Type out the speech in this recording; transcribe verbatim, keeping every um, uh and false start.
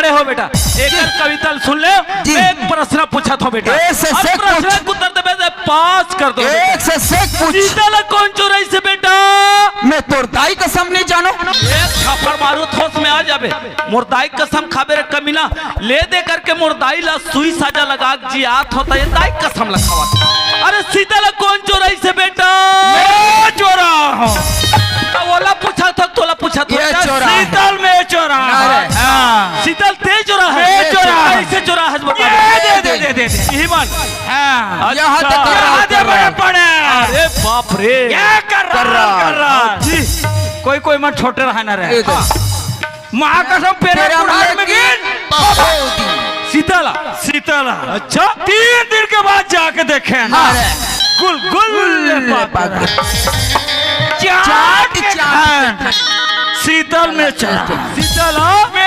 हो बेटा, एक कविता ल सुन ले। जी। मैं एक प्रश्न पूछत हों बेटा। एक से अब एक प्रश्न पूछ। के उत्तर देबे त पास कर दो बेटा। एक से एक पूछ। सीता ला कौन चोराइस बेटा? मैं तोर दाई कसम नहीं जानों। एक थप्पड़ मारूं त होश में आ जाबे। मोर दाई कसम खाबे रे कमीना। ले दे करके मोर दाई ला सुई साजा लगा के जियात हों त ये दाई कसम ला खावत। अरे सीता ला कौन चोराइस बेटा? मैं चोराए हों। त ओला पूछत हों, तोला पूछत हों। ये बेटा, चोराए हे। सीता ल मैं चोराए हों। अरे। हाँ। सीता ल तैं चोराए हस? मैं चोराए हों। कइसे चोराए हस बता। ये दे, दे, दे, दे, दे। इही मन। हाँ। अच्छा। यहाँ तक यहाँ तक बड़े पड़े। अरे बाप रे। ये कर रहा, कर रहा। जी। कोई, कोई मन छोटे रहा ना रहे। ये दे। हाँ। महाकसम पेरा पेरा कुड़ार में में गिन। गिन। सीता ला। सीता ला। अच्छा। तीन दिन के बाद जाके देखे ना। हाँ। गुल, गुल, गुल पाकर। पाकर। चाट चाट के चाट। खान। सीता ल मैं चोराए। सीता ला। मैं